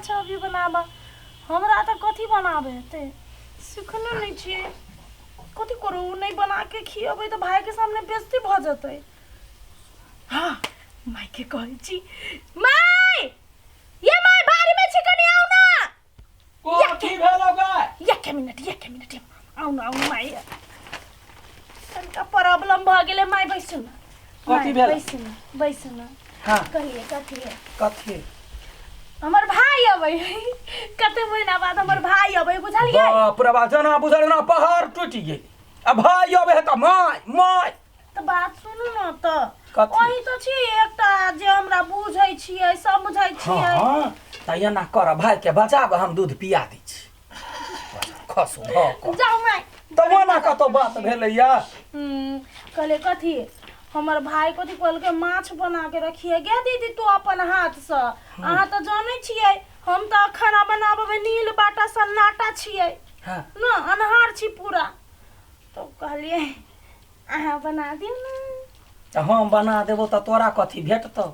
माछ अभी बनाबऽ हमरा तऽ कथी बनाबे हेतै सिखने नहि छियै कथी करू नहि बनाके खियेबै तऽ भाइके सामने बेइज्जती भऽ जेतै हँ मायके कहै छी माय ये माय बारीमे छी कनि आउ ने कथी भेलो गै एक मिनट एक मिनट आउ न आउ न माय तनिका प्रॉब्लम भऽ गेलै माय बैसू ने कथी माय, भेल? बैसू ने बैसू ने हाँ कहलियै कथी है कथी हमर भाई अबै है कते महीना बाद हमर भाई अबै बुझलियै बाप रे बाप जेना बुझल ना पहाड़ टूटि गेल आ भाई अबै है तऽ माय माय तऽ बात सुनू ने तऽ कथी? अहीं तऽ छी एकटा जे हमरा बुझै छियै समझै छियै हाँ तऽ एना कर भाई के बजाब हम दूध पिया दै छी खसू भऽ कऽ जाउ माय तऽ ओना कतौ बात भेलैया कहले कथी हमर भाई कथी कहलकै माछ बना के रखिए गे दीदी तू अपन हाथसँ अहाँ तऽ जानै छियै हम तऽ खाना बनाबऽमे नील बाटा सन्नाटा छियै हाँ न अन्हार छी पूरा तऽ कहलियै अहाँ बना दियौ ने तऽ हम बना देबो तऽ तोरा कथी भेटतौ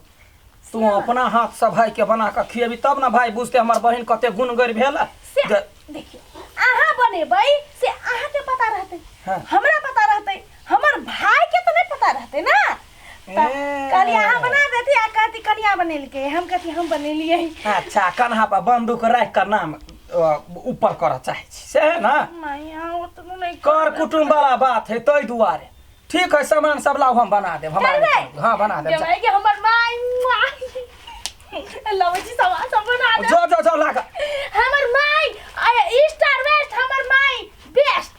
तू अपना हाथसँ भाईके बना कऽ खिएबी तब ने भाई बुझतै हमर बहिन कते गुणगर भेल से जे देखियौ अहाँ बनेबै से अहाँके पता रहतै हाँ। हमरा पता रहतै हमर भाई के तऽ नहि पता रहतै ने तऽ ए। कहलियै अहाँ बना देती आ कहती कनिया बनेलकै हम कहती हम बनेलियै अच्छा कन्हा पर बंदूक राखि कऽ नाम ऊपर करऽ चाहै छी से है ने माय अहाँ ओतनो नहि कर कुटुम्ब वाला बात है ताहि दुआरे ठीक है सामान सब लाउ हम बना देब हमरा करबै? हाँ बना देब जा। जमाई के हमर माय लबै छी सामान सब बना देब जो जो जो लाग हमर my east R waste हमर my best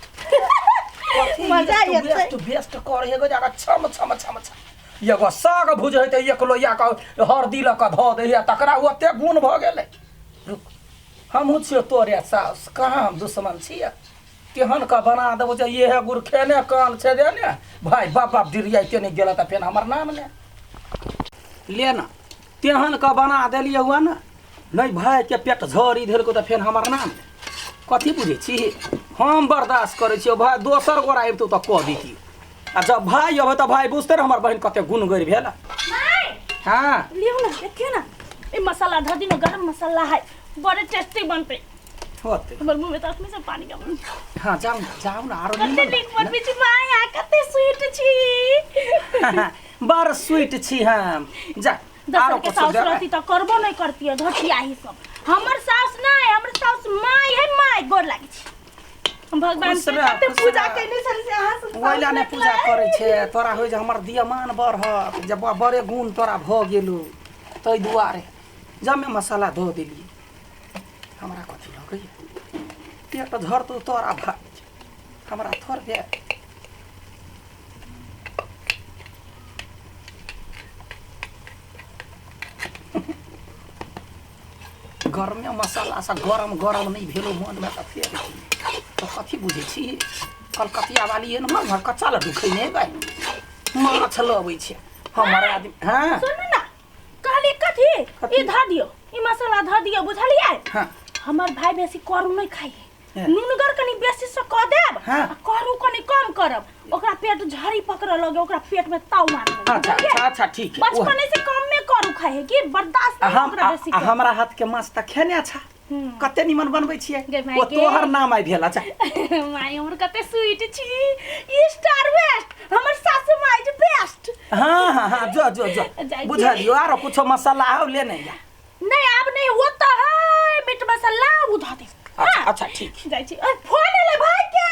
मजा आइ बेस्ट बेस्ट कर एगो जाकर छम छम छम छम एगो साग भुजै तऽ एक लोहिया के हरदी लऽ कऽ धऽ दैए तकरा ओते गुण भऽ गेलै रुक हमहूँ छियौ तोरे साउस कहाँ हम दुश्मन छियै तेहन कऽ बना देबो जे इहे गुड़ खेने कान छै दे ने भाय बाप बाप डिरियाइते नहि गेल तऽ फेर हमर नाम ले ले ने तेहन कऽ बना देलियै हुआ ने नहि भायके पेट झड़ी देलको तऽ फेर हमर नाम ले कथी बुझै छी हम बर्दाश्त करै छियौ भाय दोसर गोरा अबितौ तऽ कऽ दैतियौ आ जब भाय अबै तऽ भाय बुझते ने हमर बहिन कते गुणगर भेल हाँ लियौ ना देखियौ ना ई मसाला धऽ दियौ गरम मसाला है बड़े टेस्टी बनतै होतै हमर मुँह में तऽ अखने से पानी आबै हाँ जाउ ने जाउ ने आरो कते नीमन नीक बनबै छी माय अहाँ कते स्वीट छी बड़ स्वीट छी हम जा दोसर आरो के कुछो साउस देबै? रहती तऽ करबो नहि करती धोतियाही सब हमर साउस नहि हमर साउस my है my गोर लागै छी हम भगवान खुश के रह, कते खुश पूजा रह। केने छली से अहाँ सब ओहि लए साउस नहि पूजा भेटलै। करै छै तोरा होइ जे हमर दियमान बढ़त जे बड़े गुण तोरा भऽ गेलौ ताहि दुआरे जमे मसाला धऽ देलियै हमरा कथी लगैए पेट झड़तौ तोरा भाग हमरा थोड़बे गरमे मसालासँ गरम गरम नहि भेलो मनमे तऽ फेर की तऽ कथी बुझै छी कलकतिया वाली एहन मर मर कच्चा लड्डू खैने हेबै माछ लबै छै हमर आदमी हँ सुनू ना कहली कथी कथी? ई धऽ दियौ ई मसाला धऽ दियौ बुझलियै हँ हमर भाय बेसी करू नहि खाइ हँ। नुनगर कनि बेसी से कऽ देब हँ। आ करू कनि कम करब ओकरा पेट झड़ी पकड़ऽ लगे ओकरा पेट में ताव मारऽ लगे अच्छा बुझलियै? अच्छा अच्छा ठीक है ओह। बचपने से कम में करू खाइ है कि बर्दाश्त आ नहीं हम ओकरा आ बेसी आ करू। हमरा हाथ के माछ तऽ खेने छा हम्म। कते निमन बनबै छियै गे माय ओ गे। तोहर नाम आइ भेल अच्छा माय हमर कते स्वीट छी ईस्ट आर वेस्ट हमर सासु my जे बेस्ट हाँ हाँ हाँ जो जो जो जाइ छी। बुझलियो आरो कुछो मसाला आउ ले नहीं जा नहीं आब नहीं वो तो है मीट मसाला उ धऽ दे अच्छा अच्छा ठीक जाइ छी ओए फोन एलै भाई के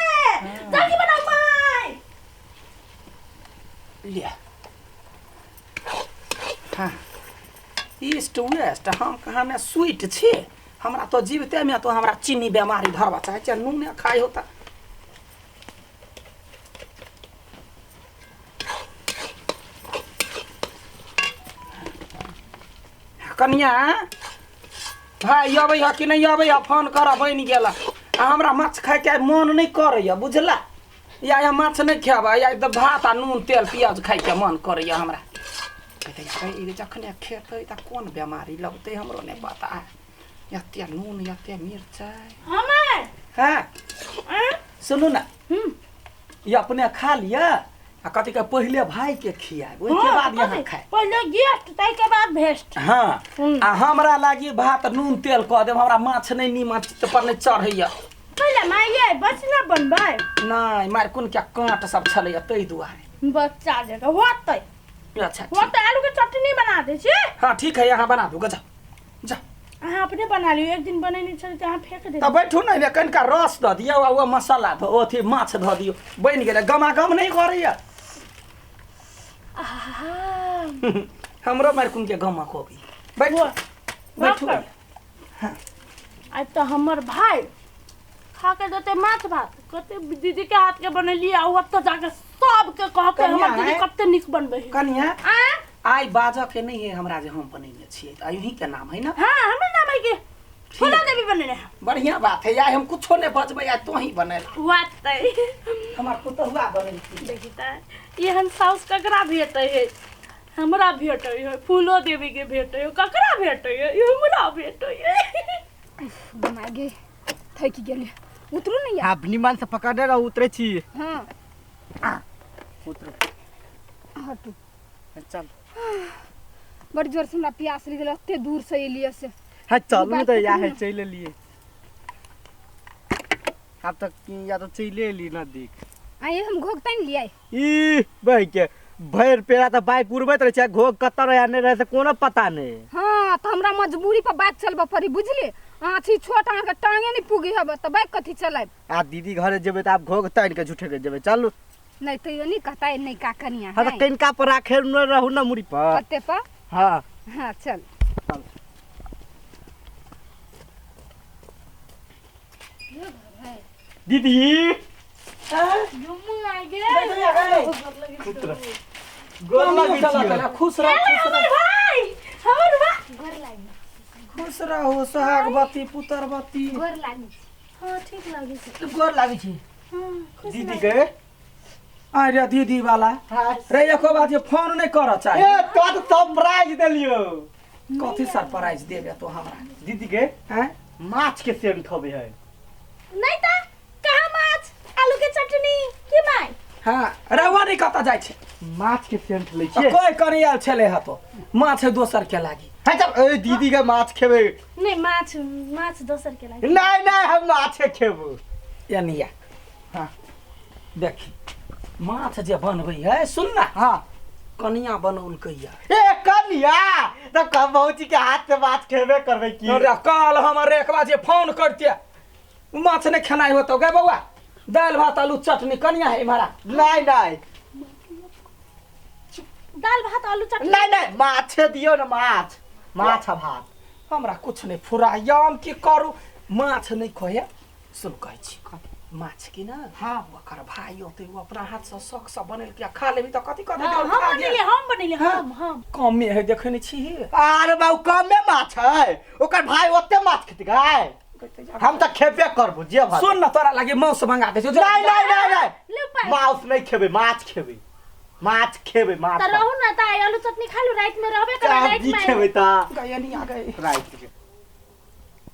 जल्दी बनाउ माय ले हाँ ईस्ट वेस्ट हम कहाँ ने स्वीट छी हमरा तो जीवते में तो हमरा चीनी बीमारी धरवा चाहे छै नूने खाइ होता कनिया भाय अबै है कि नहि अबै है फोन करऽ बनि गेल आ हमरा माछ खाइके मोन नहि करैए बुझला या या माछ नहि खायब या तऽ भात आ नून तेल प्याज खाइके मन करैए हमरा कहतै यार ई जखने खेतै तऽ कोन बेमारी लगतै हमरो नहि पता है एते नून एते मिरचाइ हमे हँ सुनू ने ई अपने खा लिअ आ आ कथी के पहिले भाई के खियाब ओहिके हाँ, बाद यहाँ कथी? खाए पहिले गेस्ट ताहिके बाद भेस्ट हाँ हम्म। आ हमरा लागी भात नून तेल कऽ देब हमरा माछ नहि नीमन पर नहि चढ़ैया पहिले माय ये बचना बनबै नहि मार कोन क्या काँट सब छलैया ताहि दुआरे बच्चा जकाँ होतै अच्छा ठीक। होतै आलू के चटनी बना दै छी हाँ ठीक है यहाँ बना दू जा जा अहाँ अपने बना लियौ एक दिन बनेने छलै तऽ अहाँ फेंक तऽ देलियै बैठू ने एहिमे कनिका रस दऽ दियौ आ ओ मसाला धऽ अथी माछ धऽ दियौ बनि गेलै गमागम नहि करैया आहा हमरो मारि कोन के गमक अबै बैठू बैठू आइ तऽ हमर भाय खा के देतै माछ भात कते दीदी के हाथ के बनेलियै आ ओतऽ जाके सबके कहके कनिया हमर दीदी है? कते नीक बनबै है कनिया आ आइ बाजऽ के नहि है हमरा जे हम बनेने छियै तऽ अहीं के नाम है ना हाँ हमरे नाम है के फूला देवी बनेने है बढ़िया बात है आइ हम कुछो नहि बजबै आइ तोही बनेला वातै हमर पुतहुआ बनेलखिन देखी तऽ एहन साउस ककरा भेटै है हमरा भेटै है फूलो देवी के भेटै है ककरा भेटै है हमरा भेटै है माय गे थकि गेलियै उतरू ने यार आब निमन से पकड़ने रहू उतरे छी हाँ उतरू हटू चल बड़ जोर से हमरा प्यास लागि गेल एते दूर से एलियै से हाँ चलू बात तऽ या करू है ने। चलि एलियै आब तक या तऽ चलि एली नदीक आइए हम घोघ तानि लियै ई बहि के भरि पेड़ा तऽ बाइक उड़बैत रहै छै घोघ कतऽ रहै नहि रहै से कोनो पता नहि हाँ तऽ हमरा मजबूरी पर बाइक चलबऽ पड़ी बुझलियै अहाँ छी छोट अहाँके टांगे नहि पुगी हबे तऽ बाइक कथी चलायब आ दीदी घरे जेबै तऽ आब घोघ तानि के झूठे के जेबै चलू नहि तैयो नहि कहता नहि का कनिया हाँ तऽ है कनिका पर राखे न रहू ने मुड़ी पर कते पर हाँ हाँ चल चल दीदी जुम्मू आ गेल गोर लगै छियौ। खुश रह खुश रह भाई हमर भाई गोर लागी खुश रहू सोहागवती पुत्रवती गोर लागी हाँ ठीक लागे छै गोर लागै छी हाँ खुश दीदी के अरे दीदी वाला रे एको बात जे फोन नहि करऽ चाही ए तो तऽ सरप्राइज देलियौ कथी सरप्राइज देबे तो हमरा दीदी के हैं माछ के सेंट होबे है नहीं त कहाँ माछ आलू के चटनी की माय हाँ रउआ नहि कतऽ जाइ छै माछ के सेंट लै तऽ छियै कोइ करै आयल छलै हँ तो माछ है दोसर के लागी है चल ए दीदी के माछ खेबै नहीं माछ माछ दोसर के लागी नहीं नहीं हम माछे खेबो यानी या हाँ देखी माछ जे बनबै है सुन ना हाँ कनिया बनौलकै या ए कनिया तब कह भौजी के हाथ से माछ खेबे करबै की अरे काल हमर एक बार जे फोन करते माछ नहि खेनाइ होतौ गे बौआ दालि भात आलू चटनी कनिया है इम्हरा नहीं नहीं दाल भात आलू चटनी नहीं नहीं माछे दियौ ने माछ माछ आ भात हमरा कुछ नहि फुराइया हम की करू माछ नहि खोया सुन कहै छी माछ की ना हाँ। ओकर भाई होते ओ अपना हाथ से शौक से बनेलकै आ खा लेबी तऽ कथी कथी हाँ, देल हम खा बनेलियै गेल हम बनेलियै हम हम कमे है देखै नहि छी अरे बाबू कमे माछ है ओकर भाई ओते माछ खेतै गाय हम तऽ खेबे करबो जे भात सुन न तोरा लागे मांस मंगा दे छौ नहीं नहीं नहीं नहीं ले पाइ माउस नहीं खेबै माछ खेबै माछ खेबै माछ त रहू ना त आइ आलू चटनी खा लू रात में रहबे करे रात सब्जी में खेबै तऽ गए नहीं आ गए राति के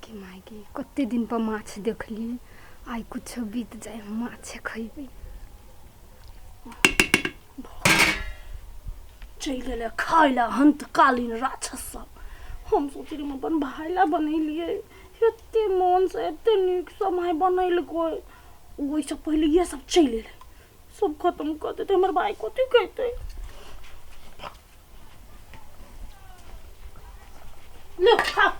कि माय गे कते दिन पर माछ देखलियै आइ कुछो बीत जाय हम माछे खैबै चलि गेलै खाय लए अंतकालीन राक्षस सब हम सोचली हम अपन भाय लए बनेलियै एते मोनसँ एते नीकसँ माय बनेलकै ओहिसँ पहिले इएह सब चलि एलै सब खतम कऽ देतै हमर भाय कथी कहतै लो खाओ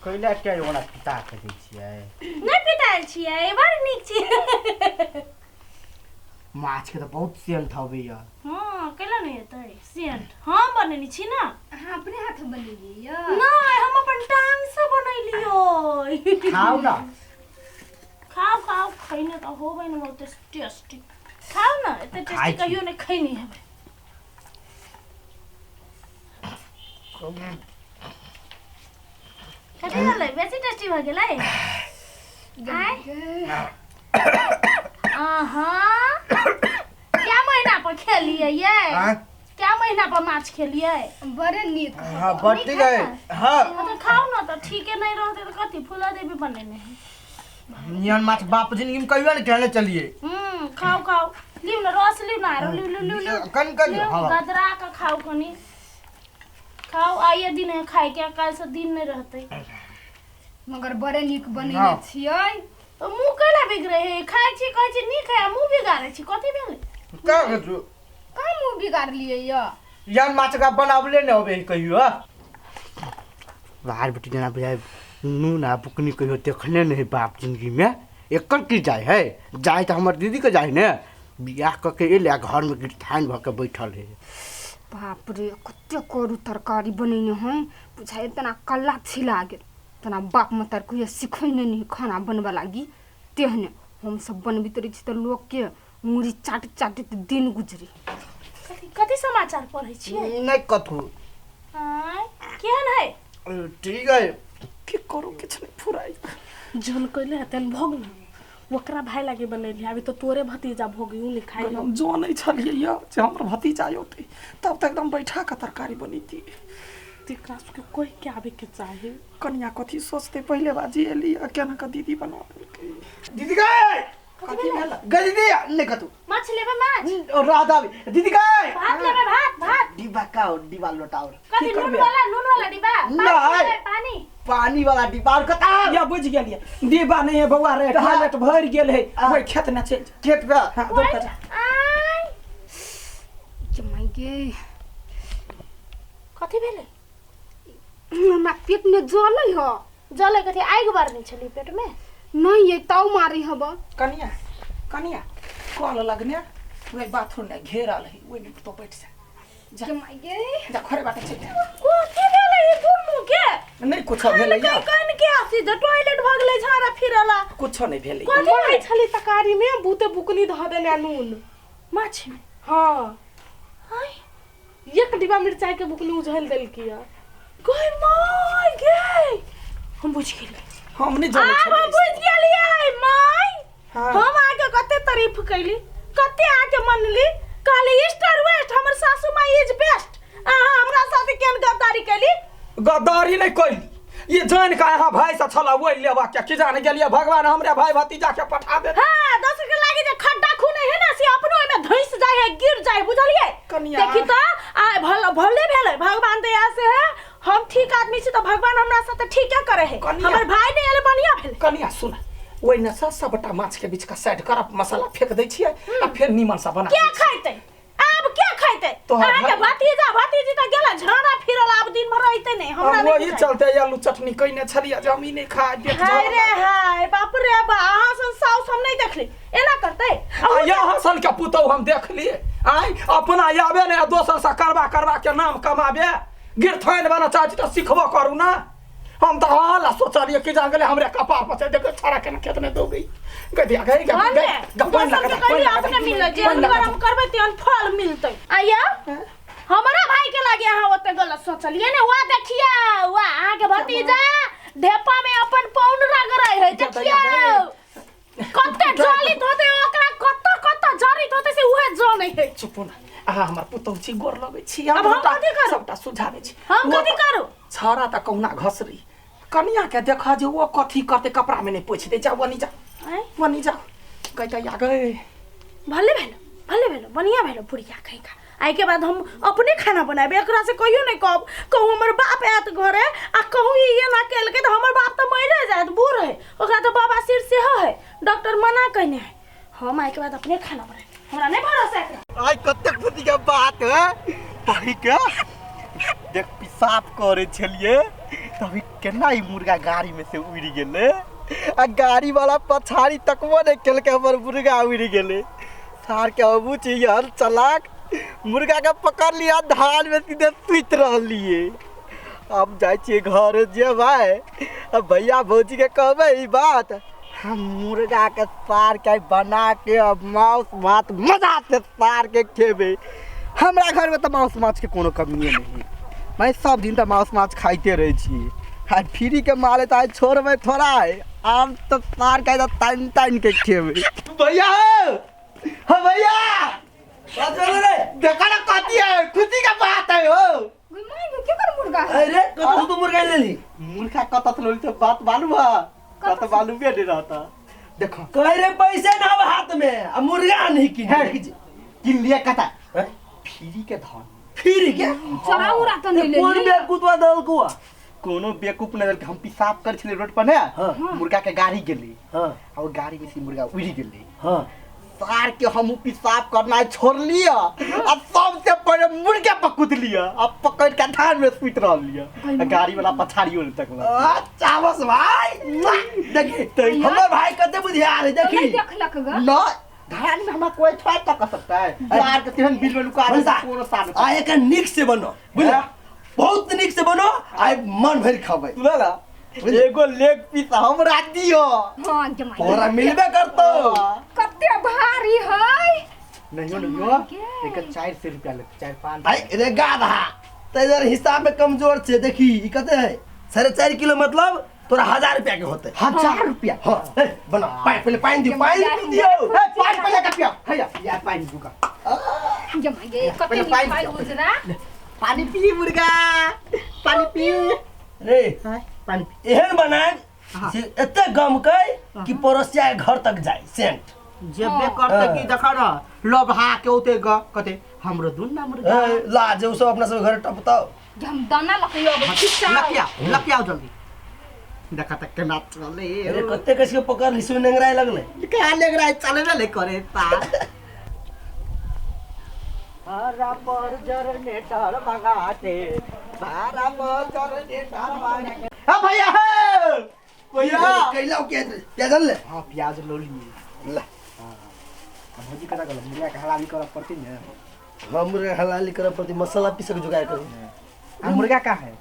कैला के ओना पिता के दै छियै नहि पितायल छियै बड़ नीक छियै माछ के तऽ बहुत सेंट अबैया हँ कैला नहि हेतै सेंट हम बनेने छी ने अहाँ अपने हाथ बनेलियै यऽ नहि हम अपन टांग से बनेलियै खाउ ना खाउ खाउ खैने तऽ होबै ने बहुते टेस्टी खाउ ने एते टेस्टी खाइ छी। कहियो नहि खैने हेबै कथी भेलै बेसी टेस्टी भऽ गेलै आँय अहाँ क्या महीना पर खेलियै ये आँय? क्या महीना पर माछ खेलियै बड़े नीक हाँ बड़ नीक ठीक है है ना? हाँ हाँ तऽ खाउ ने तऽ ठीके नहि रहतै तऽ कथी फूला देवी बनेने है नियन माछ बाप जिंदगी में कहियो नहीं खेले चलिए खाओ खाओ लिउ न रस लिउ न आरो लिउ लिउ लिउ लिउ कन कन लिउ, हाँ गदरा के खाउ कनी खाउ आइए दिन है खाए के काल से दिन नहीं रहते मगर बड़े नीक बनेने हाँ। छियै तो मुंह कैला बिगड़े है खाइ छी कहै छी नीक है आ मुंह बिगाड़े छी कथी भेलै का करू कहाँ मुँह बिगाड़लियै यऽ यान माछ का बनावले ने होबे कहियो बाहर बेटी जना बुझाय नून आ बुकनी कहियो देखने नहीं बाप जिंदगी में एकर की जाय है जाय तऽ हमर दीदी के जाय ने बियाह कऽ के एलै आ घर में गिरथान भऽ के बैठल है बाप रे कते करू तरकारी बनेने है बुझाइ तना कल्ला छिला गेल तना बाप मतार कहियो सिखैने नहीं खाना बनबऽ लागी तेहने हम सब बनबैत रहै छी तऽ लोकके मुड़ी चाटैत चाटैत दिन गुजरी कथी कथी समाचार पढ़ै छियै नहि कथू आँय केहन है ठीक है की करू किछु नहि फुराइ जहन कैले हेतन भोग न ओकरा भाय लागे बनेली अभी तो तोरे भतीजा भोगी उ नहीं खाइ हम जनै छलियै यऽ जे हमर भतीजा औतै तब तऽ एकदम बैठा कऽ तरकारी बनैती तेकरा सबके कहि के आबे के चाही कनिया कथी सोचतै पहिले बाजी एली आ केना कऽ दीदी बना देलकै दीदी गए कथी भेल गए दीदी नहीं कथू माछ लेबै माछ राधा दीदी गए भात लेबै भात भात डिब्बा का और डिब्बा लोटाओ कथी की नून करबै? वाला नून वाला डिब्बा नहीं। पानी लेबै, पानी पानी वाला डिब्बा और कता या बुझि गेलियै डिब्बा नहि है बौआ रे टॉयलेट भरि गेल है ओहि खेत ने चलि जा खेत पे हाँ दौड़ कऽ जा आय के माय गे कथी भेलै हमरा पेट में जलै ह जलै कथी आगि बारने छली पेट में नहीं ये ताव मारी हब कनिया कनिया कल लगने ओहि बाथरूम ने घेरल है ओहिमे तो बैठ जा जा के माय गे जा घरे बाटे चलि जा कथी भेलै ई दुनू के नहि कुछो भेलै कहीं कहीं के सीधे टॉयलेट भऽ गेलै झाड़ा फिरला कुछो नहि भेलै कथी मारै छली तरकारी में बहुते बुकनी धऽ देने नून माछ में हाँ आय एक डिब्बा मिरचाई के बुकनी उझल देलकी है गई माय गे हम बुझि गेलियै हम नहि जानै आब हम छलियै बुझि गेलियै माय हाँ। हम आके कते तारीफ कैली कते आके मनली कहली ईस्ट और वेस्ट हमर सासू माँ is best अहाँ हमरा साथे केहन गद्दारी कैली गद्दारी नहि कैली ये जान के अहाँ भाई से छला ओहि लेबा के की जाने गेलियै भगवान हमरे भाई भतीजा के पठा दे हाँ दोसर के लागे जे खड्डा खुने है ना से अपनो ओहिमे धंस जाय है गिर जाय बुझलियै कनिया। देखी त आ भल भले भेलै भगवान दया से है हम ठीक आदमी छी त भगवान हमरा साथे ठीके करे है कनिया। हमर भाई नहि एलै बढ़िया भेलै कनिया सुन ओहि ने से सबटा माछ के बीच का साइड करब मसाला फेंक दै छियै आ फेर नीमन से बना के दै छियै। खैतै आब के खैतै तोहर अहाँके भाई- भतीजा भतीजी त गेलै झाड़ा फिरल आब दिन भर अइतै नहि हमरा हम नहि वही बुझाइ। चलते आलू चटनी कइने छलियै जे हम ई नहि खाय पेट हाय रे झरल। हाय बाप रे बा अहाँ सन साउस हम नहि देखली एना करतै आ यहाँ सन के पुतहु हम देखलियै आँय अपना आबे नहि आ दोसर से करबा करबा के नाम कमाबे गिरथाइन बना चाहै छी तऽ सिखबो करू ने हम तऽ अहाँ ला सोचलियै कि जान गेलै हमरे कपार पर देखो छड़ा केना खेत में दौड़ै गधिया गई घर गई में पानि दोसर लगा के दे, पानि कहली लगा दे, अपने मिलल पानि जेहन लगा दे। करम करबै तेहन फल मिलतै आइया हमरा भाई के लागे अहाँ ओते गलत सोचलियै ने वाह देखियौ वाह अहाँके भतीजा ढेपा में अपन पौन रगड़ै है देखियौ कते जलित होतै ओकरा कत कत जरित होतै से उहे जनै है चुप ना अहाँ हमर पुतहु छी गोर लगै छी अब हम सबटा- कथी करू? सबटा सुझाबै छी हम ओ कथी तऽ करू? छौड़ा तऽ कहुना घसरी कनिया के देखा जे ओ कथी करतै कपड़ा में नहि पोछि दे जाउ वनी जाउ आँय? वनी जाउ कहै आ गए भले भेलो भले भेलो बढ़िया भेलो बुढ़िया कहीं का आइ के बाद हम अपने खाना बनाबे एकरा से कहियो नहीं कहब कहूँ हमर बाप आयत घरे आ कहूँ ई एना केलकै तऽ हमर बाप तऽ मरिए जायत बूढ़ है ओकरा तऽ बाबा सिर सेहो है डॉक्टर मना कयने है हम आइ के बाद अपने खाना बनाबे हमरा नहीं भरोसा एकरा आइ कतेक खुशी के बात है तही के देख पेशाब करे छलिए तभी केना ई मुर्गा गाड़ी में से उड़ि गेलै आ गाड़ी वाला पछाड़ी तकबो नहि केलकै हमर मुर्गा उड़ि गेलै सार के हमहूँ छी यार चलाक मुर्गा के पकड़ लिया धान में सीधे सुति रहलिए अब जाइ छियै घर जेबै आ भैया भौजी के कहबै ई बात हम मुर्गा के सार के बना के अब मांस भात मजा से सार के खेबै हमरा घर में तऽ मांस माछ के कोनो कमिए नहीं मैं सब दिन तऽ मांस माछ खाइते रहै छी आ फ्री के माल है तऽ आइ छोड़बै थोड़ा है आब तऽ सार के तानि तानि के खेबै भैया हो हाँ भैया देखा ना कथी है खुशी का बात है हो गई माय गे केकर मुर्गा है अरे कतौ तू मुर्गा लेली मुर्गा कतौ से लेली तो बात मालूम है कतौ मालूम नहीं रहता देखो कह रे पैसे ना अब हाथ में आ मुर्गा नहीं किन है किन लिया कता हैं? फ्री के धन फिर के चोरा उरा तऽ नहि कोन लेली बेकुतवा दल कुआ कोनो बेवकूफ नहीं देलकै। हम पेशाब कर छलियै रोड पर ने हाँ। मुर्गा के गाड़ी गेलै हाँ आ ओ गाड़ी में से मुर्गा उड़ि गेलै हाँ सार के हम पेशाब करना छोड़ लिया आ सबसे पहले मुर्गा पर कूद लिया आ पकड़ के धान में सुति रहल लिया आ गाड़ी वाला पछाड़ियो नहीं तकलक। आ चावस भाई देखी हमर भाई कते बुधियार है तऽ देखी नहि देखलक ग न धान में हमरा कोई थोड़ा तक सकता है सार के तेहन बिल में लुका दे भैंसा, कोनो सार आ एक नीक से बनो बुझला बहुत नीक से बनो आ मन भरि खबै सुनला एगो लेग पीस हमरा दियो हाँ जमाई तोरा मिलबे करतो कते भारी है नहीं नहीं एक 400 रुपया ले 4-5 भाई रे गाधा ते इधर हिसाब में कमजोर छे देखी ई कते है 4.5 किलो मतलब तोरा 1000 रुपया के होते 1000 रुपया हाँ ए, बना पानी पहले पानी दियो पानी दियो ए पानी पहले का पिया हैया यार पानी दूगा जमाई गे कते पहिले नीक पानि है पियो, उजरा पानी पी मुर्गा पानी पी रे पानी पी एहन बनाए से एते गमकै कि पड़ोसिया के घर तक जाए सेंट जेबे करते हाँ। की देखा न लोभा के ओते ग कते हमरो दुन ना मुर्गा ए, ला जे उ सब अपना सब घर टपताओ हम दाना लकैयो अब खिचाओ लकिया लकिया जल्दी देखा तक केना चले अरे कते कैसे के पकड़ लिसु नेंगराय लगले कहाँ लेग रहा है चले ना ले करे ता भारा पर जनरेटर मंगाते भारा पर जनरेटर मंगाते हाँ भैया है भैया कैला के प्याज ले हाँ प्याज लो लिए ला हाँ भौजी कता गल मुर्गा के हलाली करब पड़ती ने हाँ मुर्गा हलाली करब पड़ती मसाला पीस के जुगाड़ करू आ मुर्गा का है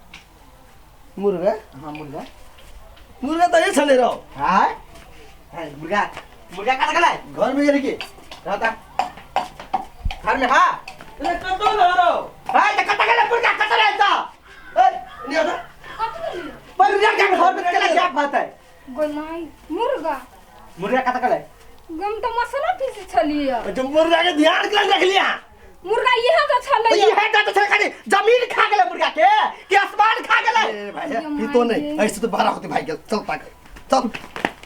मुर्गा हाँ मुर्गा मुर्गा तो ये छले रहो हाँ हाँ मुर्गा मुर्गा कहाँ गल है घर में गेल की रहता घर में हाँ अरे कतो न रहो हाँ तो कता गल मुर्गा कता रहता ए नहीं आता मुर्गा के घर में चला क्या बात है गोमाई मुर्गा मुर्गा कता गल है गम तऽ मसाला पीसे छलियै जो मुर्गा के ध्यान के रख लिया मुर्गा इहे तऽ छलै ये है तो छल खाली जमीन खा गेलै मुर्गा के कि आसमान खा गेलै ए भाई ये तो नहीं ऐसे तो बारह होते भाई गेल चल ताक चल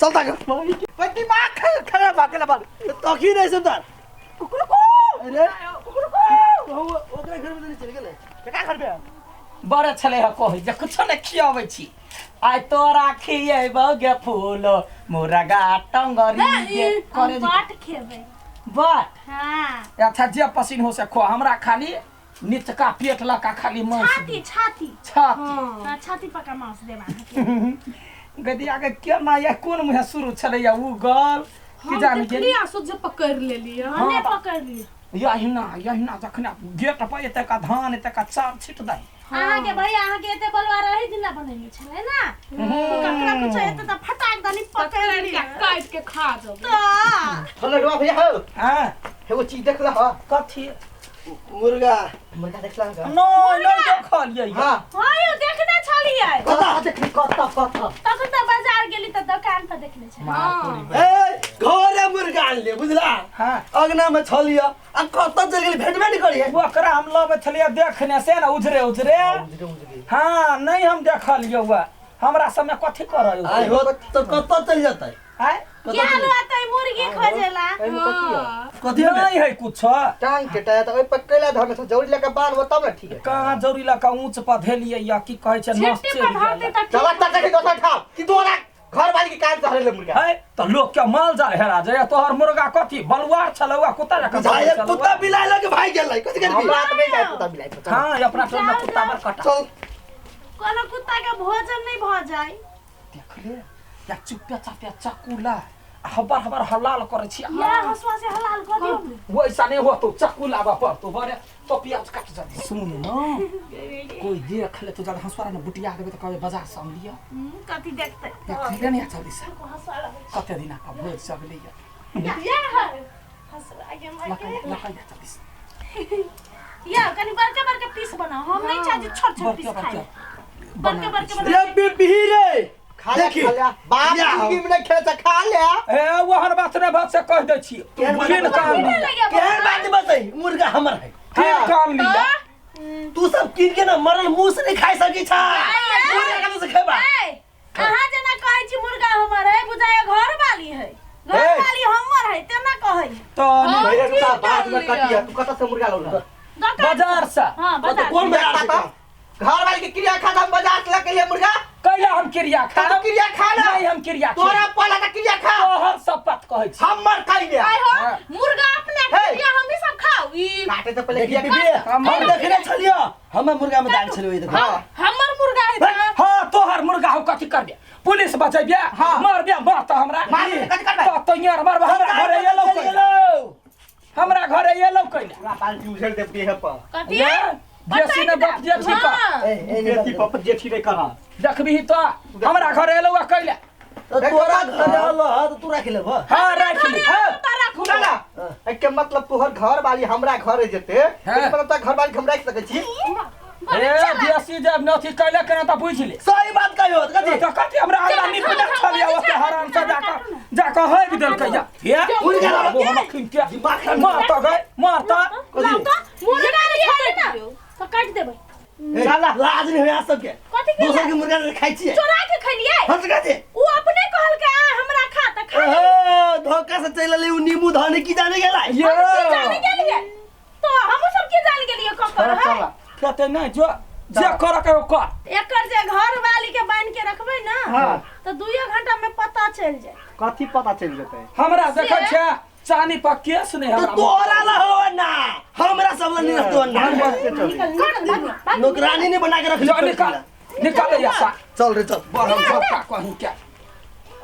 चल ताक भाई दिमाग खराब भा गेलै बाल तो की नहीं सुनता कुकुर को अरे कुकुर को ओकरा घर में तो नहीं चल गेलै केका घर में बड़े छलै ह कहै जे कुछो नहि खियाबै छी आइ तोरा खियेबौ गे फूल मुर्गा टंगरी गे करे बाट खेबै बाट हाँ अच्छा जे पसीन हो से खो हमरा खाली निचका पेट लका खाली मांस छाती छाती छाती हाँ छाती पका मांस देब अहाँके गदिया के केना या कोन मुँहे शुरू छलैया उ गल कि हम जान देखली आ सोझे पकड़ लेलियै हने पकड़ लिअ यहिना यहिना जखन गेट पर एतेक धान एतेक चार छिट दही अहाँके भैया अहाँके एते बलवा रही दिना बनेने छलै ना ककरा कुछ एते तऽ फटाक दनी पकड़ पकड़ लिअ के काटि के खा जबै तऽ हेलो डुआ भैया हो हाँ एगो चीज देखला हो कथी मुर्गा मुर्गा देखला हो नो नो देखलियै हां हाँ यौ देखने छलियै कता देखली कता कता तखन तऽ बाजार गेली तऽ दोकान पर देखने छलियै ए घरे मुर्गा आन ले बुझला हाँ अगना में छलिया आ कतऽ चल गेली भेटबे नहीं करिए ओकरा हम लबै छलियै देखने से ने उजरे उजरे उजरे उजरे हाँ नहीं हम देखलियै वह हमरा सबमे कथी करऽ आइ हो तो कतऽ चल जतै आय क्या लुआतै मुर्गी खोजेला एहिमे कथी है कथी है नहीं है कुछ टांग के टाया त ओइ पर कैला धरने छ जौरी लके बान्हबो तब न ठीक है कहाँ जौरी लऽ ऊँच पर धेलियै या की कहै छै नस छिट्टी चढ़ि पर धरतै गेलै। तऽ चला तक के दोसर ठाम कि तोरा घर वाली के कान धरे ले मुर्गा है तऽ लोक के माल जाल हेरा जाय तोहर मुर्गा कथी बलुआर छलौ आ कुत्ता जकाँ बुझाइ छलौ। कुत्ता बिलाइ लके भाग गेलै कथी करबी हमरा त नहीं जाय कुत्ता बिलाई पर हाँ अपना टोल में कुत्ता बड़ कटा चल कोनो कुत्ता के भोजन नहीं भऽ जाय देखले या चुपे चापे चक्कू ला आ हबर हबर हलाल करै छी या हसुआ से हलाल कऽ दियौ ने वैसा नहीं होतो चक्कू लाबऽ पड़तो बड़े तो प्याज काट जल्दी सुन न कोई देख ले तो ज्यादा हंसुआ ने बुटिया देबै तऽ कहबै बाजार से आनलियै कथी देखतै देख ले ने जल्दी से हसुआ लगै कते दिना का भोज सब लैया या है हसुआ के माय लका लका जल्दी से या कनी बड़का बड़का पीस बनाओ हम नहीं चाहे छोट छोट पीस बड़के खाइ बड़के बड़के बड़के रे बना बिबी रे खा ले देखी। खा ले बाप या। जिंदगी में नहीं खेले त खा ले ए वहन बात नहीं बात से कह दै छी केहन किन काम लिया केहन बात बतै मुर्गा हमर है किन काम लिया तू सब किन के ना मरल मुंह से नहीं खाइ सकी छा मुर्गा कतऽ से खेबा अहाँ जेना कहै छी मुर्गा हमर है बुझाय घर वाली है घर वाली हमर है तेना कहै तो नहीं रे रुका बाद में कटिया तू कतऽ से मुर्गा लौला बाजार से हां बाजार कोन बाजार से? घर वाली के क्रिया खा हम बाजार से लके लिए मुर्गा कैला हम क्रिया खा तू क्रिया खा ना नहीं हम क्रिया खा तोरा पहला का क्रिया खा तोहर शपथ कहै छी हमर खाइ ले आइ हो हाँ। मुर्गा अपने हे। क्रिया हम ही सब खाओ ई काटे से पहले देखी क्रिया बीबी हम हम देखने छलियो हमर मुर्गा में दाग छलियो ई देखो हां हमर मुर्गा है त हाँ तोहर मुर्गा हो कथी करबे पुलिस बचैबे हाँ। मारबे मार त हमरा मार के कथी करबे? त तैयार मारब हमरा घरे एलौ कैला हमरा घरे एलौ कैला पूरा बाल्टी उझेल दे देह पर कथी ये बेसी ने बाप जे ठीक हाँ। ए ए बेसी पप जेठी नहीं करा देखबी त हमरा घरे एलौ कैला तो तोरा घर आलो ह तो तू राख लेब हाँ राख ले हाँ, सुना ना एके मतलब तोहर घर वाली हमरा घरे जेते हाँ। एके मतलब तोहर घर वाली के हम राख सकै छी ए बेसी जब नथी कैला केना त बुझि ले सही बात कहियो कथी त कथी हमरा हमरा नीक न छलिया ओते हराम से जाके जाके हगि देलकै या हे उड़ गेल। वो हम अखिन के दिमाग खराब मार त गए मार त लाउ त मुर्गा ले छोड़े ना तो काट देबै ए, लाज नहीं होया सबके कथी के दोसर के मुर्गा खाइ छियै चोरा के खलियै हम से कहते उ अपने कहलकै आ हमरा खा त खा ओहो धोखा से चलि एलै उ नींबू धने की जाने गेलै ये की जाने गेलियै तो हमहूँ सब की जान गेलियै ककर है कहते नहीं जो जे कर के ओ कर एकर जे घर वाली के बांध के रखबै ना हाँ। तो दुइयो घंटा में पता चल जाए कथी पता चलि जेतै हमरा देखै छै चानी पर केस नहीं तो हमरा तोरा ला हो ना हमरा सब ला नहीं रहतो ना निकल निकल भाग, भाग। नौकरानी ने बना के रख जो निकाल निकाल या सा चल रे चल बड़ हम सबका कहूं क्या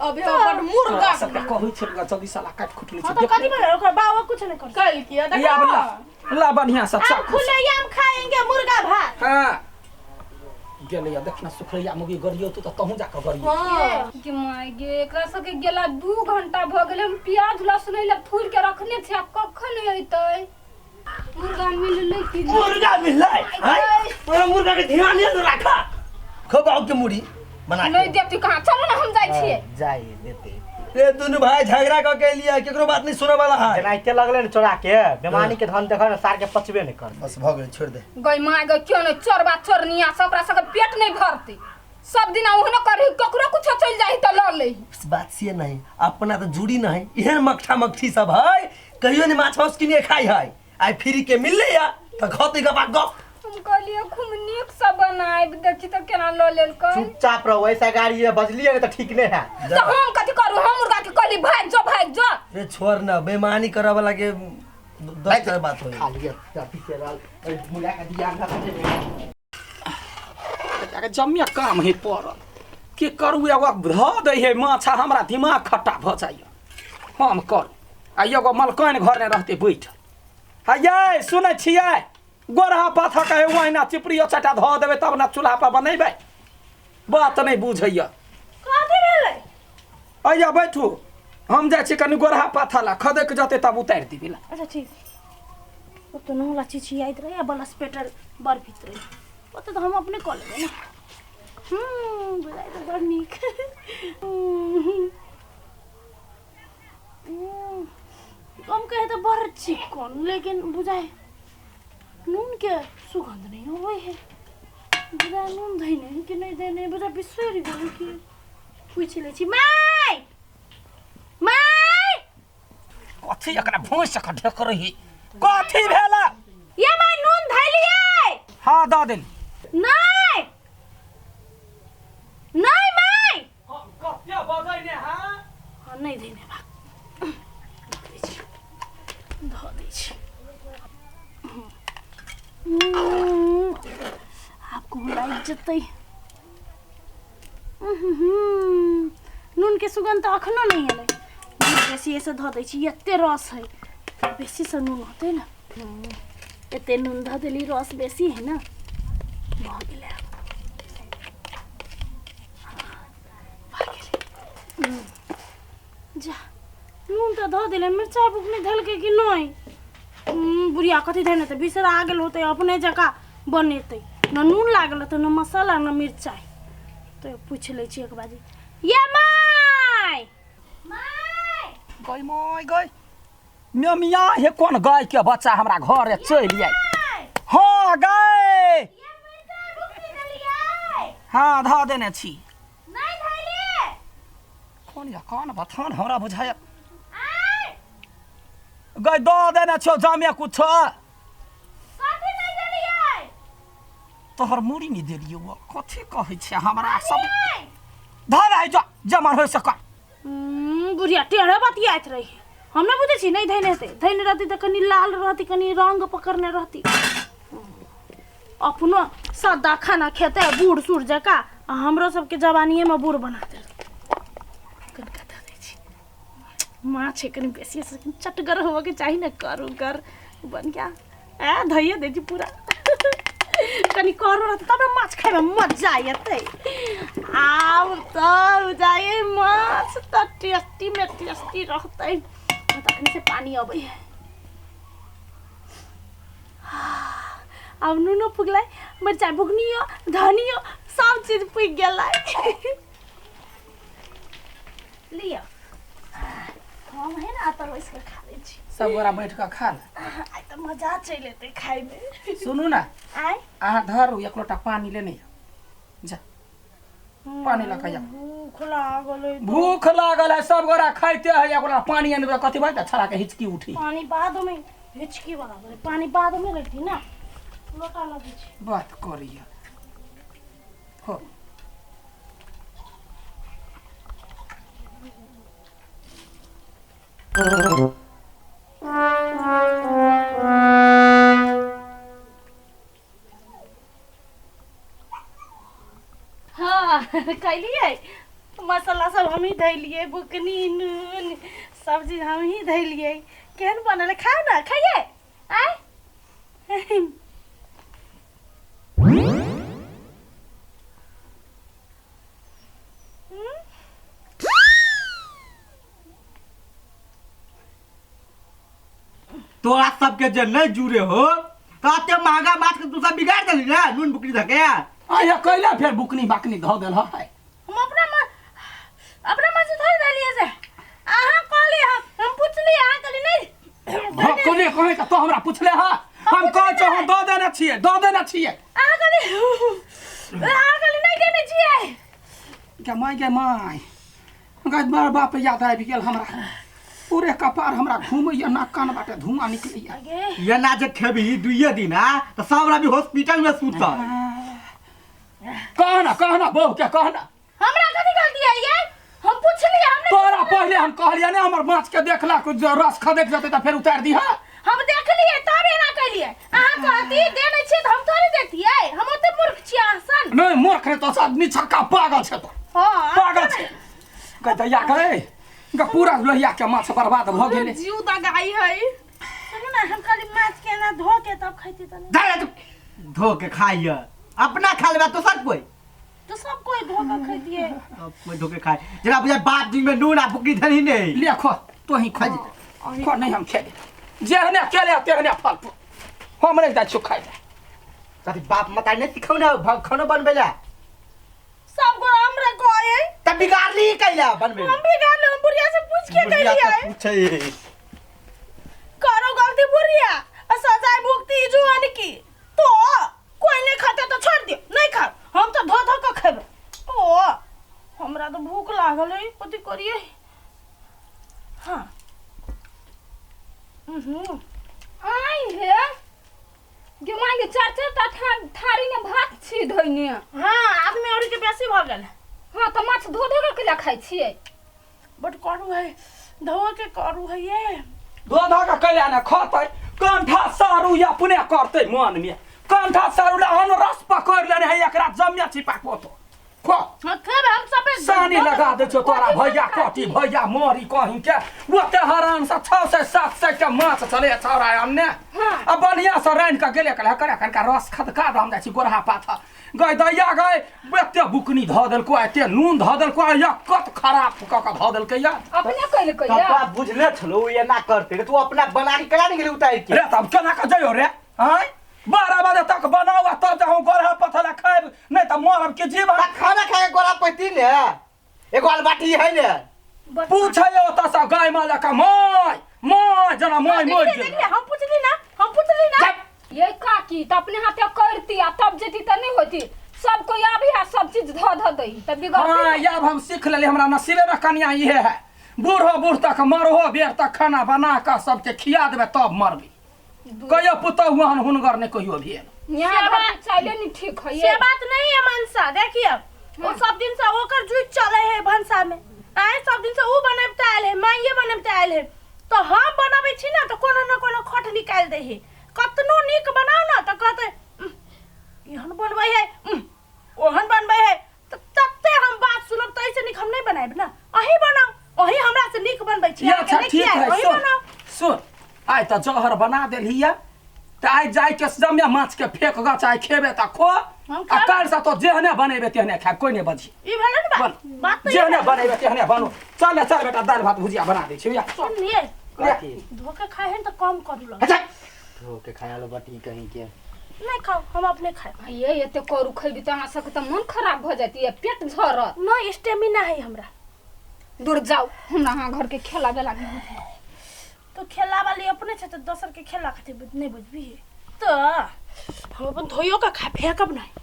अबे अपन मुर्गा सबका कहै छै जल्दी साला काट खुट ले हाँ तो कथी भेलै ओकर बाबा कुछ नहीं कर कल किया या देखो ला ला बढ़िया से आम चाकू से। खुले आम खाएंगे मुर्गा भात हाँ गेलैया देखना सुखरैया मुगी गरियो तू तऽ तहूँ जाकऽ गरियो हां गे माय गे एकरा सबके गेला 2 घंटा भऽ गेलै। हम प्याज लहसुन लए थूर के रखने छी, आब कखन अयतै? मुर्गा मिललै कि नहि? मुर्गा मिललै हाय तोरा मुर्गा के ध्यान नहीं रखा खो बाबू के मुड़ी बना नहि के देती कहाँ? चलू ने, हम जाइ छियै। जाय देते। रे दुनू भाई झगड़ा क के लिया, केकरो बात नहीं सुने वाला है। जेनाहिते लगलै ने चोरा के बेमानी के धन देखल ने सार के पचबे नहि कर। बस भ गेल, छोड़ दे। गई माय गई, क्यों नहि चोरबा चोरनिया सब, ओकरा सबके पेट नहीं भरतै। सब दिन ओहने करही, ककरो कुछो चलि जाही तऽ लऽ लही। बात से नहीं, अपना तो जुड़ी नहीं, एहन मक्ठा मक्ठी सब है, कहियो नहीं माछ मांस किने खाई है, आइ फ्री के मिलले या त खते गपा गप। हम कहलियै खूब नीकसँ बनायब, देखी तऽ केना लऽ लेलकै। चुपचाप रहो, ऐसा गाड़ी है बजलिए ने तऽ ठीक नहि है। तऽ हम कथी करू? हम मुर्गा के कहली भागि जो, भागि जो। रे छोड़ ना, बेईमानी करे वाला के 10 तरह बात होई। खा लिअ पीसे रहल मुर्गा के दिया ना। जाके जमिया काम है पड़ल के करू, एगो धऽ दै है माछ आ हमरा दिमाग खट्टा भऽ जाइए। हम करू आ एगो मलकाइन घरमे रहतै बैठल। आ यै सुनै छियै, गोरहा पाथक है ओहिना चिपड़ियो चटा धऽ देबै तब ने चूल्हा पर बनेबै। बात नहि बुझैया। कथी भेलै? अइया बैठू, हम जाइ छी कनि गोरहा पाथा ला, खदकि जेतै तब उतारि देबै ला। अच्छा ठीक। ओतऽ नौला चिचियाइत रहै आ बलसपेटर बर्फित रहै, ओतऽ तऽ हम अपने कऽ लेबै ने। बुझाइ तऽ बड़ नीक। हम कहे तऽ बड़ चिकन, लेकिन बुझाइ नूनके सुगन्ध नहि अबै है। बुझाइ नून धैने है कि नहि धैने, बुझाइ बिसरि गेलै कि। पूछि लै छी। माय, माय! कथी एकरा भैंस के ढेकरही, कथी भेला? ये माय, नून धैलियै? हाँ, दऽ देली। नहि नहि माय। कते बजै ने? हाँ। हाँ, नहि धैने बा, धऽ दै छी। आब कहूँ लागि जेतै। नूनके सुगन्ध तऽ अखनो नहि एलै। बेसीसँ धऽ दै छी, एते रस है, बेसीसँ नून होतै ने। एते नून धऽ देली, रस बेसी है ने। भऽ गेलै आब। भऽ गेलै। जा, नून तऽ धऽ देलै, मिरचाइ बुकनी धलकै कि नहि? बुढ़िया कथी धैने तऽ बिसरा गेल होतै, अपने जकाँ बनेतै। न नून लागल होतै, न मसाला, न मिरचाइ। तऽ पूछि लै छी एक बाजी। ये माय, माय! गई माय गई, मेमिया हे, कोन गाय के बच्चा हमरा घरे चलि आयल? हाँ गाय। ये मिरचाइ बुकनी देलियै? हाँ, धऽ देने छी। नहि धैलियै। कोन या कोन बथान हमरा बुझायल। गई दऽ देने छौ जामे कुछो। कथी नहि देलियै? तोहर मूड़ी नहि देलियौ। कथी कहै छै हमरा सब धर आइ जा जमा होइ से कर। बुढ़िया टेढ़े बतियाइत रही, हम नहि बुझै छी। नहि धैने हेतै, धैने रहती तऽ कनि लाल रहती, कनि रंग पकड़ने रहती। अपनो सादा खाना खेतै बूढ़ सूढ़ जकाँ, आ हमरो सबके जवानिएमे बूढ़ बना देलकै। कनिका दऽ दै छी, माछ है कनि बेसी चटगर होबऽके चाही ने, करूगर बढ़िआँ। आ धैये दै छी पूरा, कनि करू रहतै तब ने माछ खाइमे मजा एतै। आब तब जाइए माछ तऽ टेस्टीमे टेस्टी रहतै। तखने से पानी अबै है। आब नूनो पुगलै, मिरचाइ बुकनियो, धनियो, सब चीज पुगि गेलै। लिअ, हम है ना एतऽ बैस कऽ खा लै छी। सब गोरा बैठ कऽ खा ले। आइ तऽ मजा चलि एतै खाइमे। सुनू ने। आइ अहाँ धरू, एक लोटा पानी लेने आउ, जा पानी लऽ कऽ आउ। भूख लागल है। भूख लागल है, सब गोरा खाइते है, एक गोरा पानी आनि देबै कथी भाई? छड़ा के हिचकी उठी। पानी बाद में, हिचकी वाला बोले पानी बाद में रहती ना, लोटा लगे छै। बात करैया हो। हाँ, कैलियै मसाला सब हमही धैलियै, बुकनी नून सब चीज हमही धैलियै। केहन बनल है? खाउ ने, खाइए आय। तोरा सबके जे नहीं जुड़े हो तो एते महंगा माछ के तू सब बिगाड़ देली ना नून बुकनी धके। आया कैला फेर बुकनी बाकनी धऽ देल है? हम अपना मन, अपना मन से थोड़ी देलियै से। अहाँ कहली, हम पुछली, अहाँ कहली नहीं। हाँ, कोने कहे का तो हमरा पुछले हा? हम कहै छौ हम दऽ देने छियै, दऽ देने छियै। अहाँ कहली, अहाँ कहली नहीं देने छियै। गे माय, गे माय, गै मार बाप, याद आबि गेल हमरा। पूरे कपार हमरा घूमैया, नाक कान बाटे धुआं निकलैया। गे एना जे खेबही दुइये दिन आ तऽ सब रवि हॉस्पिटल में सुतल। कहना, कहना बहू के कहना। हमरा कथी गलती है ये? हम पुछली, हमने तोरा पहले हम कहलियै ने, हमर माछ के देखला कुछ जे रस खदक जेतै तऽ फेर उतारि दिहा। हम देखलियै तब एना कैलियै। अहाँ कहती देने छियै तऽ हम थोड़े देतियै? हम ओते मूर्ख छियै अहाँ सन? नहि मूर्ख रे, तो आदमी छक्का पागल छै तो। हाँ। पागल छै गै दैया गै गे, पूरा लोहिया के माछ बर्बाद भऽ गेलै। जीव दगाई है। सुनू ने, हम खाली माछ के एना धो के तब खैती तऽ नहि। जा तू धो के खाइय, अपना खा लेबा दोसर कोई तो सब कोई धो के खैतियै। सब कोई धो के खाए जेना बुझाय बाप दिन में नून आ बुकनी धनी नहीं। ले खो, तो ही खा, खो। नहीं हम खेले, जेहने केले तेहने फल फूल। हम नहि जाइ छियौ खाइ लए। कथी बाप मताई नहीं सिखौ ना खाना बनबै ला? सब गोरा हमरा कहै तब बिगाड़ली कैला बनबै? हम बिगाड़ले? हम बुढ़िया से पूछ के बुढ़िया से कैलियै। पूछे करो गलती बुढ़िया आ सजाय भुगती जुआन की। तो कोई नहीं खाते तो छोड़ दियो, नहीं खाओ, हम तो धो धो के खेबै। ओ हमरा तो भूख लागल है, कथी करिए? हाँ। आइ हे गे माय गे, चार चार टा थारी में भात छी धोइने। हाँ, आदमी और के बेसी भऽ गेल। हाँ, तऽ माछ धो धो के कैला खाइ छियै? बड करू है, धो के करू है ये। धो धो के कैला ने खतै? कंठा सारू अपने करतै मन में। कंठा सारू ले अन्न रस पकड़ लेने है, एकरा जमिया छिपा को तो खो। हाँ, खेबै हम सबे। सानी लगा दै छौ तोरा भैया कटी भैया मरी कहीं के। ओते हरान से 600 700 के माछ छलै छौड़ा अनने, आ बढ़िया से रान्हि कऽ गेले, कहले करे कनिका रस खदका दऽ, हम जाइ छी गोरहा पाथर। गै दैया गै, एते बुकनी धऽ देलको, एते नून धऽ देलको, आ कत खराब कऽ कऽ धऽ देलकै या। अपने कैलकै तब या? तोरा बुझले छलो एना करते रे, तू अपना बना के केना नहीं गेली उतार के? रे तब केना कऽ जइयो रे? आँय, 12 बजे तक बनाउ आ तब जाउ गोरहा पथला खायब, नहि तऽ मरब के जीवन। ता खाना खाए गोला पैती ने एगो अलबाटी है ने। पूछै ओतऽ से गाय माल जकाँ माय माय, जेना माय मरि देखलिए गेल। देखलिए, हम पुछली ना, हम पुछली ना। ये काकी तऽ अपने हाथे करती आ तब जेती तऽ नहि होती। सब कोई आबी आ सब चीज धऽ धऽ दै तऽ बिगड़ती। हाँ, आब हम सीख लेली। हमरा नसीबे में कनिया इहे है। बूढ़ो बूढ़ तक मरहो बेर तक खाना बना कऽ सबके खिया देबै तब मरबै कहियो पुतहु हन हुनगर नहि कहियो भेल यहाँ घर के चाइले नहीं ठीक है से ये बात नहीं है मनसा देखिए वो सब दिन से ओकर जुइत चले है भनसा में आए सब दिन से ऊ बनबते आयल है माइये बनबते आयल है तो हम बनबै छी ना तो कोनो न कोनो खट निकालि दै है कतनो नीक बनाउ ना तो कहते "उह, एहन बनबै है उह, ओहन बनबै है तऽ तते हम बात सुनब तऽ एहिसँ नीक हम नहि बनायब ने अहीं बनाउ अहीं हमरा से नीक बनबै छी ये अहाँके अच्छा नहि ठीक खियाएब, है अहीं सुन बनाउ सुन आइ तऽ जहर बना देलही ये तऽ आइ जाय के जमे माछ के फेक गाछ आइ खेबे तऽ खो हम आ खाएब। काल्हि से तो जेहने बनेबे तेहने खायब कोइ नहि बजी ई भेलै ने बात बन बात तऽ जेहने बनेबे तेहने बनो चल ने चल बेटा दालि भात भुजिया बना दै छी सुनलियै कथी धोके खाइ है ने तऽ कम करू लग अच्छा धो के खाया लो बटी कहीं के नहीं खाओ हम अपने खाए ये एते करू खैबी तऽ अहाँ सबके तऽ मन खराब भऽ जाती है पेट झरत नहीं स्टेमिना है हमरा दूर जाउ हमरा अहाँ घर के खेला बेला नहीं होत है। तो खेला वाली अपने छै तऽ दोसर के खेला खातिर नहीं बुझबी तो हम अपन धोइयो के खा फेंकब नहीं।